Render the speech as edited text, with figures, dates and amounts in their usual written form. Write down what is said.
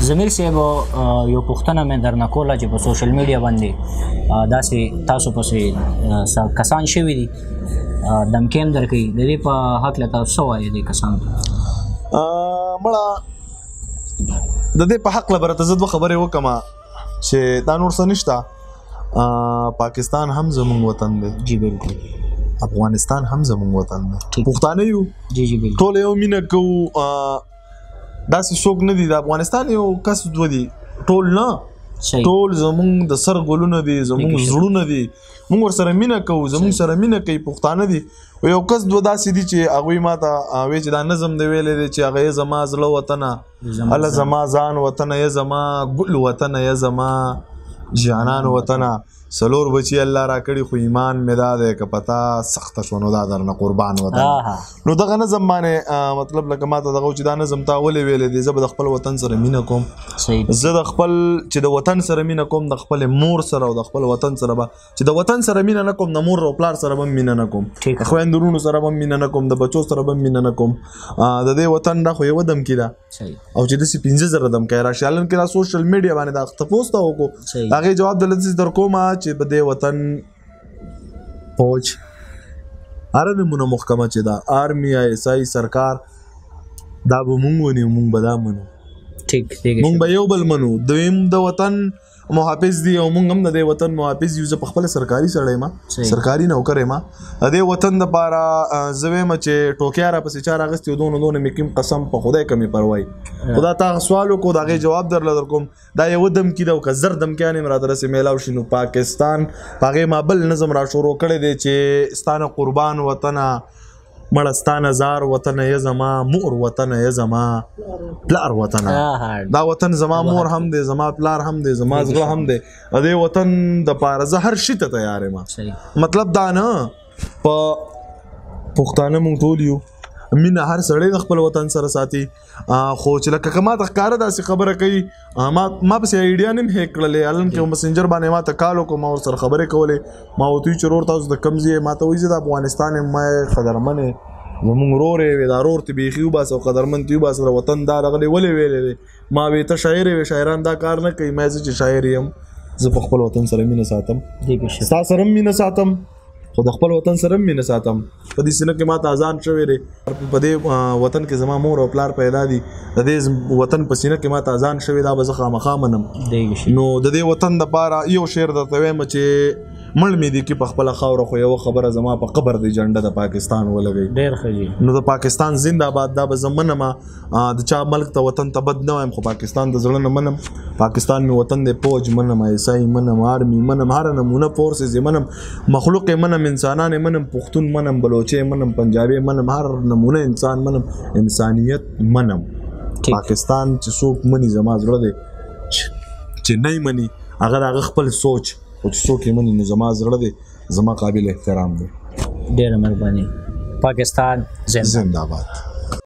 ضمیر صاحب، یو پوښتنه مې درنه کوله چې په سوشل میډیا باندې داسې تاسو پسې کسان شوي دي، دمکې هم درکوي، د دې په هکله تاسو څه وایئ دې کسانو ته؟ مړه د دې په حق له راته زه دوه خبرې وکم چې دا نور څه نشته. پاکستان هم زمونږ وطن دی. جی بالکل. افغانستان هم زمونږ وطن دی. پښتانه یو. جی جی بالکل. ټول یو مینه کوو، داسې څوک نه دي. د افغانستان یو کس دوه دي، ټول نه، ټول زمونږ د سر ګلونه دي، زمونږ زړونه دي، مونږ ورسره مینه کوو، زمونږ سره مینه کوي، پښتانه دي. یو کس دوه داسې دي چې هغوی ما ته وایي چې دا نظم دی ویلی دی چې هغه یې زما زړه وطنه، هله زما ځان وطنه، یې زما ګل وطنه، یې زما جانان وطنه، څلور بچي الله راکړي خو ایمان مې دا دی که پتا سخته شو نو دا درنه قربان وطن. نو دغه نظم باندې مطلب لکه ما ته دغه چې دا نظم تا ولې ویلی دی، زه به د خپل وطن سره مینه کوم. زه د خپل چې د وطن سره مینه کوم، د خپل مور سره او د خپل وطن سره به چې د وطن سره مینه نه کوم، د مور او پلار سره به مینه نه کوم، د خویندو وروڼو سره به مینه نه کوم، د بچو سره به مینه نه کوم. د دې وطن دا خو یوه دمکې ده او چې داسې 5000 دمکې راشي، حالانکه دا سوشل میډیا باندې دا تپوس ته وکړو، د هغې جواب درله داسې در کومه چې په دې وطن فوج هره نمونه محکمه چې ده، آرمي، آی اس آی، سرکار، دا به مونږ ونیو، مونږ به دا منو، مونږ به یو بل منو. دویم د وطن محافظ دی او مونږ هم د دې وطن محافظ یو. زه په خپله سرکاري سړی یم، سرکاري نوکر یم. د دې وطن دپاره زه وایم چې ټوکیا راپسې چا راغستې او دونه دونه مې کوم قسم په خدای که مې پروایي. خدا تا سوال وکړو، د هغې جواب درله درکوم. دا یوه دمکي ده او که زر دمکیانې هم راته رسې میلاو شي. نو پاکستان په هغې ما بل نظم را شروع کړی دی چې ستانه قربان وطنه، مړه ستانه زار وطنه، یې زما مور وطنه، یې زما پلار وطنه. دا وطن زما مور هم دی، زما پلار هم دی، زما زړه هم دی. د دې وطن دپاره زه هر شي ته تیار یم. مطلب دا نه په پښتانه مونږ ټول یو، مینه هر سړی د خپل وطن سره ساتي. خو چې لکه که ما ته ښکاره داسې خبره کوي، ما پسې ایډیا نه یم هیک کړلې، حالانکه مسنجر باندې ما ته کال وکړو، ما ورسره خبرې کولې، ما ورته وویل چې ورور تاسو د کوم ځای یې؟ ما ته وایي زه د افغانستان یم. ما یې قدرمن یې، زمونږ ورور یې، وی دا ورور ته بیخي وباسه او قدرمن ته وباسه، د وطن دا راغلی ولې ویلی دی؟ ما وی ته شاعر یې، شاعران دا کار نه کوي. ما زه چې شاعر یم، زه په خپل وطن سره مینه ساتم، ستا سره هم مینه ساتم، خو د خپل وطن سره هم مینه ساتم. په دې سینه کې ما ته اذان شوی دی، په دې وطن کې زما مور او پلار پیدا دي، د دې وطن په سینه کې ما ته اذان شوی، دا به زه خامخا منم. نو د دې وطن دپاره یو شعر درته وایم چې مړ مې دي کې په خپله خاوره، خو یوه خبره زما په قبر دی جنډه د پاکستان ولګوي. ډېر ښه جي. نو د پاکستان زنده آباد، دا به زه منم. د چا ملک ته وطن ته بد نه وایم، خو پاکستان د زړه نه منم. پاکستان مې وطن دی، فوج منم، آی اس آی منم، آرمي منم، هره نمونه فورسز یې منم، مخلوق یې منم، انسانان یې منم، پښتون منم، بلوچې منم، پنجابی منم، هر نمونه انسان منم، انسانیت منم. پاکستان چې څوک مني زما زړه دی، چې نه یې مني هغه د هغه خپل سوچ، خو چې څوک یې مني نو زما زړه دی، زما قابل احترام دی. ډېره مهرباني. پاکستان زنده آباد.